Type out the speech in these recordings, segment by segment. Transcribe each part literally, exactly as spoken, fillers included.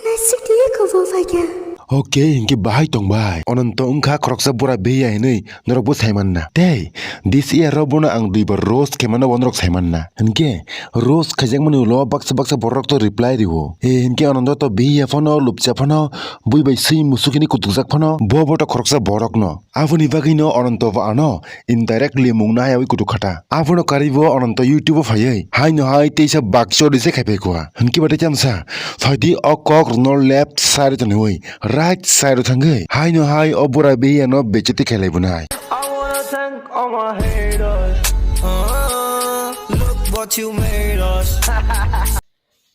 Nasik di ko bo phaikha. Oke, hinkhe bahai tongbai. Ononto wngkha khoroksa bura beya hinwi norokbo saimanna. Tei, this year ro bono ang duibar roast khe mano bo norok saimanna. Hinkhe, roast khaijakmani ulo baksa baksa borok to reply rio. E, hinkhe Ononto to beya phano, lupcha phano, bui bai swi musuk hini kutukjak phano, bo bo to khoroksa borokno. Aboni bagwino Ononto bo ano indirectly mungna hayawi kutuk khata. Abono karwi bo Ononto YouTube o phaiwi haino hai teisa bakchori se khaipai kua. Hinkhe ba tei chamsa, phaidi o kok rwno left side o toniwi right side o thangwi haino hai o bura beyano becheti khailai bunai. I wanna thank all my haters. Uh, look what you made us.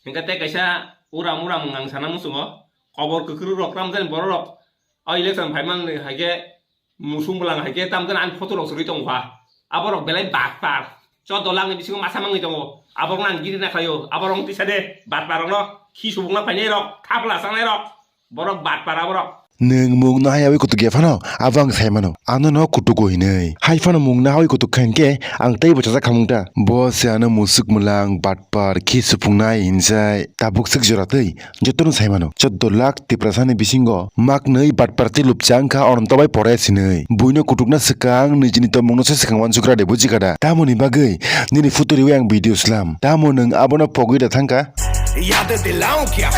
Hinkhe tei kaisa uram uram wng ang sana muchungo. Kobor kwkrwk rok, tamjani borok rok o election phaiman hai khe musung bwlang hai khe tamjani ani photo rok swrwi tongo kha. Aborok belai batpar. Choddo lakh ni bisingo masa mangwi tongo. Aborokno ang giri na khlaio. Aborok wng tisa de batpar rokno khi subukna phainai rok, thapla sanai rok. Borok batpar aborok. Nwng mung nahayawi kutuk ya phano, abo ang sai mano. Ano no kutugo hinwi. Hai phano mung nahawi kutuk kha hinkhe, ang tei bo chajak khamung ta. Bo se ano musuk mwlang, batpar, khi supungnai hinsai. Tabuk swk jora twi, jotono sai mano. Choddo lakh Tiprasani bisingo, mak nwi batpar tei lupcha wngkha Ononto bai pore sinwi. Buino kutukna swkang, nijini tongmungno se swkang uansukra de, buji kha da? Tamoni bagwi, nini photo riwi ang video slam. Tamo nwng abono pogwi da thangkha? याद दिलाऊं क्या?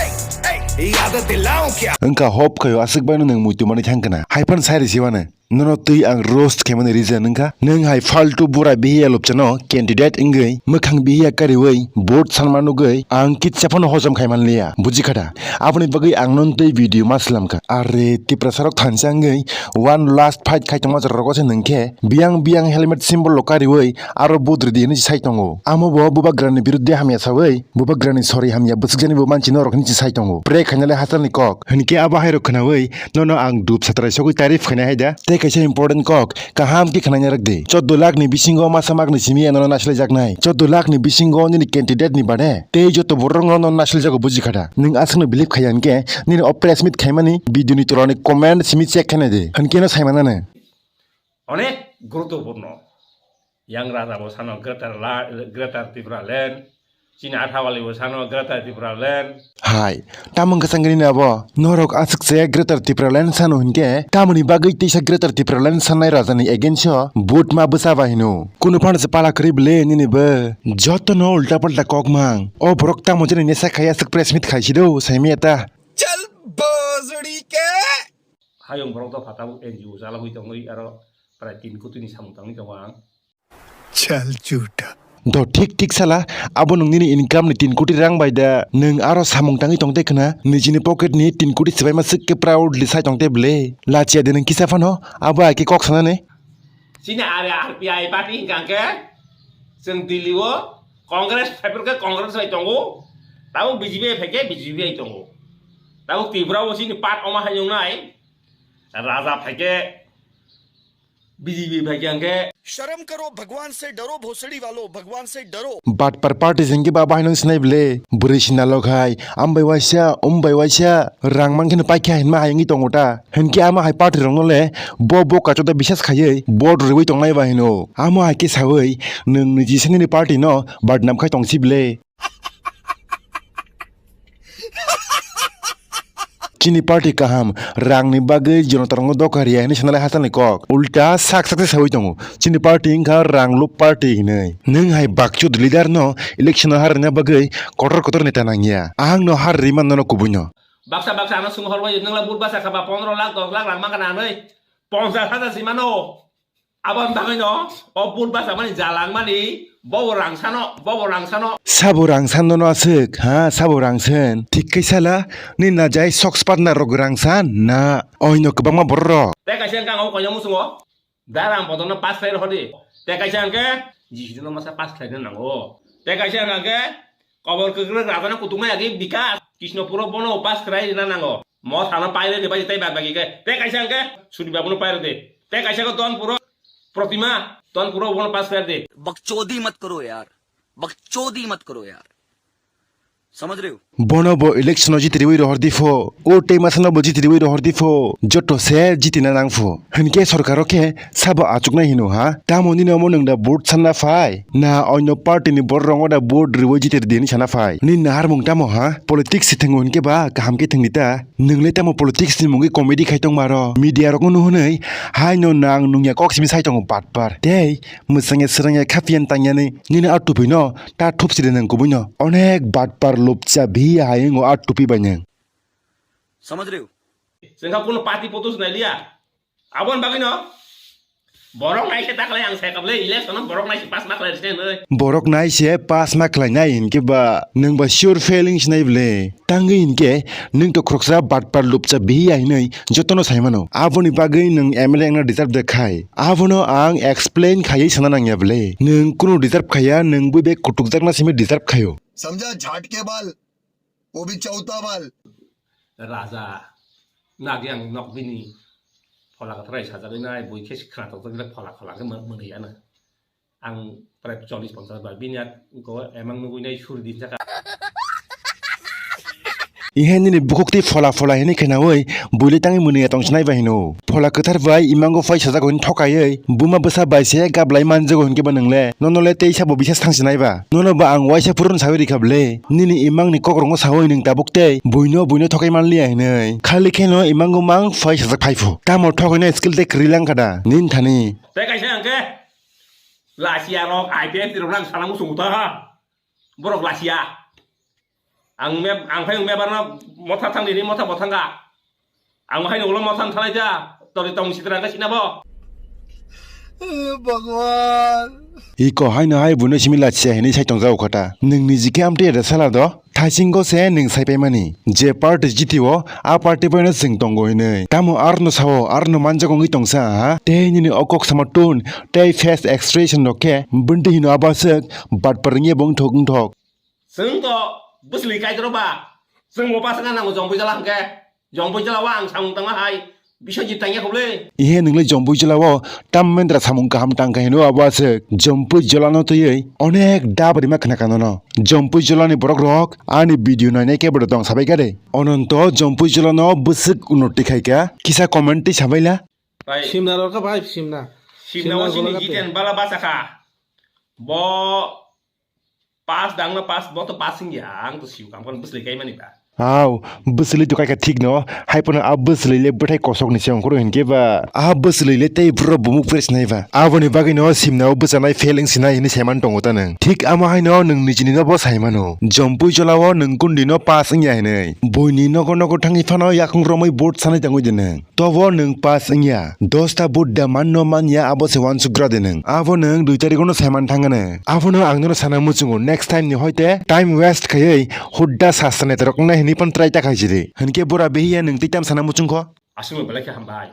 याद दिलाऊं क्या? Wngkha hop khayo aswk baino nwng muitu manwi thangkha na. Hai phano sai risi wano. Nono twi ang roast khaimani reason wngkha, nwng hai faltu bura bihiya lupchano candidate wngwi mwkhang bihiya kariwi vote sanma nugwi ang kitsa phano hojom khaimanliya, buji kha da? Aboni bagwi ang nono twi video ma swlamkha. Are Tiprasarok thansa wngwi one last fight khai tongma jorarok se nwng khe biyang biyang helmet symbol lo kariwi aro vote rwdi hinwi sai tongo. Amo bo bubagrani birudde hamya sawi, bubagrani sori hamya bwswkjani bo manchi norok hinwi sai tongo. Pre khainale hachalni kok. Hinkhe abo hairok khwnawi nono ang dup satrai sogwi tarif khainai hai da. Tei kaisa important kok, kaham khe khwnaina rwk di. Choddo lakh ni bisingo masa makni simi ya nono naislijaknai. Choddo lakh ni bisingo nini candidate ni bade tei joto borok no nono naislijago, buji kha da? Nwng aswkno believe khaiya hinkhe nini o press meet khaimani video ni tolani comment simi check khainai di. Hinkhe no saimanani. Onek guruttopurno. Yang Raja bo sano Greater La-, Greater Tripura Land. Chini Athawali bo sano Greater Tripura Land. Hai, tamo wngkha sangrini abo? Norok aswk se Greater Tripura Land sano hinkhe, tamoni bagwi teisa Greater Tripura Land sanai rajani against o vote ma bwsa ba hino? Kunu phano se pala kwrwi bwle nini bo? Jotono ulta palta kok mang. O borok tamo jani nesa khai aswk press meet khai si do, saimaya ta. Chal bojri ke. Hayung borok dopha tabuk N G O chalogwi tongwi aro prai tin kotini samung tangwi tongo ang. Chal chuta. Do thik thik sala, abo nwng nini income ni tin koti rang bai da nwng aro samung tangwi tong tei khwna? Nijini pocket ni tin koti swbaima swk khe proudly sai tong tei bwle. Lachiya de nwng kisa phano, abo hai khe kok sanani. Chini are R P I party hingka hingke chwng Delhi o Congress phaiphuru khe Congress bai tongo, tabuk B J P bai phaikhe B J P bai tongo, tabuk Tripura o chini part oma hai nungnai raja phaikhe B J P phaikhe hingke. शर्म करो, भगवान से डरो, भोसड़ी वालों, भगवान से डरो। Batpar party jengki ba bahai nung sinai bile. Bwrwi sinalok hai, ambai waisa, umbai waisa, rang mankhe no paikha hinma hai wngwi tongo ta. Hinkhe ama hai party rokno le bo bo kachoda bisas khaiwi vote rwwi tongnai ba hino. Amo hai khe sawi nwng niji sani ni party no badnam khai tongsi bile. Chini party kaham, rang ni bagwi jonotarokno doka riya hinwi sanalai hachalni kok. Ulta sak sak se sawi tongo. Chini party wngkha rang lup party hinwi. Nwng hai bakchut leader no election o har rwna bagwi kotor kotor neta nangya. Ahang no har rwima nono kubui no. Baksa baksa ano sung horbai nwngla but basa khaba pondro lakh dos lakh rang mangkha na hinwi ponchas hajar si mano. Aboni bagwino o vote bachakmani jalangmani bobo rang sano, bobo rang sano. Sabo rang sano no aswk, ha, sabo rang sen. Thik khe sala, ni na jai socks partner rok rang san na oino kwbangma borok rok. Tei kaisa wngkha ang o koino muchungo. Darang bodolno pass khlai rw di. Tei kaisa hwnkhe Jisuno masa pass khlaina nango. Tei kaisa hwnkhe Kobor kwkrwk rajano kutukma yagwi Bikas Krishnopuro bono pass khlai rina nango. Mo thano pairwdi bai tei bad bagi khe. Tei kaisa hwnkhe Suri Babuno pairwdi. Tei kaisa khe Donpuro Protima, Donpuro bono pass khlai rwdi. बकचोदी मत करो यार, बकचोदी मत करो यार। समझ रहे हो? Bono bo election o jiti riwi rohor di pho, o tei masa no bo jiti riwi rohor di pho, joto se jiti na nang pho. Hinkhe sorkar o khe sabo achuk nai hino ha? Tamo nini omo nwng da vote sanna phai? Na onyo party ni borok rok no da vote riwi jiti ridi hini sana phai? Nini naharmung tamo ha? Politics se thwngo hinkhe ba kaham khe thwngdi ta. Nwng le tamo politics ni mungwi comedy khai tong maro? Media rok no nuhunwi hai no nang nungya kok simi sai tongo batpar. Tei mwswngya swrwngya khapiyan tangya ni nini a tupui no ta thupsi de nwng kubui no. Onek batpar lupcha biya hai wngo a tupi bai nwng. समझ रहे हो? Chwng kha kuno party photo se nai liya. Aboni bagwi no borok nai se ta khlai ang sai kable election no borok nai se pass ma khlai se nai. Borok nai se pass ma khlai nai hinkhe ba nwng ba sure failing se nai ble. Tangwi hinkhe nwng to khoroksa batpar lupcha biya hinwi jotono sai mano. Aboni bagwi nwng M L A wngna deserve de khai. Abono ang explain khaiwi sana nangya ble. Nwng kunu deserve khaiya, nwng bui bek kutukjakna simi deserve khaio. समझा झाट के बाल, वो भी चौथा बाल। Raja, nagi ang nok bini phola kwthar bai sajagwi nai, bui khe khna tongthok, phola phola khe mwnwi ano. Ang prai chollish ponchash bar bini at ko emang nugui nai suri din jaka. Ihe nini bukhuk tei phola phola hini khnaui buile tangwi mwnwi atong sinai ba hino. Phola kwthar bai imango phai sajak hini thokaiwi buma bwsa bai se gablai manjago hinkhe ba nwngle. Nono le tei sabo bisa thang sinai ba. Nono ba ang waisa phurun sawi rikha ble. Nini imangni kokrokno sawi nwng tabuk tei buino buino thokai manliya hinwi. Khali kheno imango mang phai sajak phai phu. Tamo thokaino skill tei kwrwi lang kha da. Nin thani. Tei kaisa hwnkhe lachiya rok I P F T rok nang sana muchung ta ha. Borok lachiya. Ang me, ang phai me barno motha thang ni motha bo thang ga. Ang hai ulo motha thang ja. Tori tong sitra ga sina bo. Bhagwan. Iko hai no hai buno simi lachiya hini sai tong jao khata. Nung ni jikhe amte da sala do. Thaisingo se nwng saipaimani, je party jitio, a party bai no chwng tongo hinwi. Tamo arno sao, arno manjak wngwi tongsa, ha? Tei nini o kok sama tone, tei face expression rok khe, bwndwi hino abo aswk, batpar wngya bo wngthok wngthok. Chwng to bwsli kaitoro ba, chwng bo pasang nango jong bujala hwnkhe. Jong bujala wa ang samung tangma hai, biswajit tangya kho ble. Ihe nwngle jong bujala o tam mendra samung kaham tangkha hino abo aswk. Jong bujala no twiwi onek dab rima khna kano no. Jong bujala ni borok rok ani video nainai khe bodo tong sabai kha de. Ononto jong bujala no bwswk unnoti khai kha. Kisa comment twi sabai la. Simna rok kha bai simna. Simna o sini jiten bala basa kha. Bo Pass dang na pass, bo to pass wngya, ang to siu kam kan bwsli kai mani ba. Aw, bwsli to kai kha thik no, hai phano a bwsli le bwthai kosok ni se ongkhoro hinkhe ba. A bwsli le tei bwrwk bumuk pres nai ba. Aboni bagwi no simna o bwchanai fail wng sinai hinwi saiman tongo ta nwng. Thik amo hai no nwng nijini no bo saimano. Jompui jola o nwng kundi no pass wngya hinwi. Buini nogo nogo thangwi phano yakung romwi vote sanai tongwi di nwng. Tobo nwng pass wngya, dosta vote da manno manya abo se uansukgra de nwng. Abo nwng dui tarikh no saiman thangano. Abono ang nono sana muchungo, next time ni hoite time waste khaiwi hudda sastra netarok wngnai hinwi phano try ta khaisidi. Hinkhe bura behiya nwng tei tam sana muchungkho? Aswkno belai khe hambai.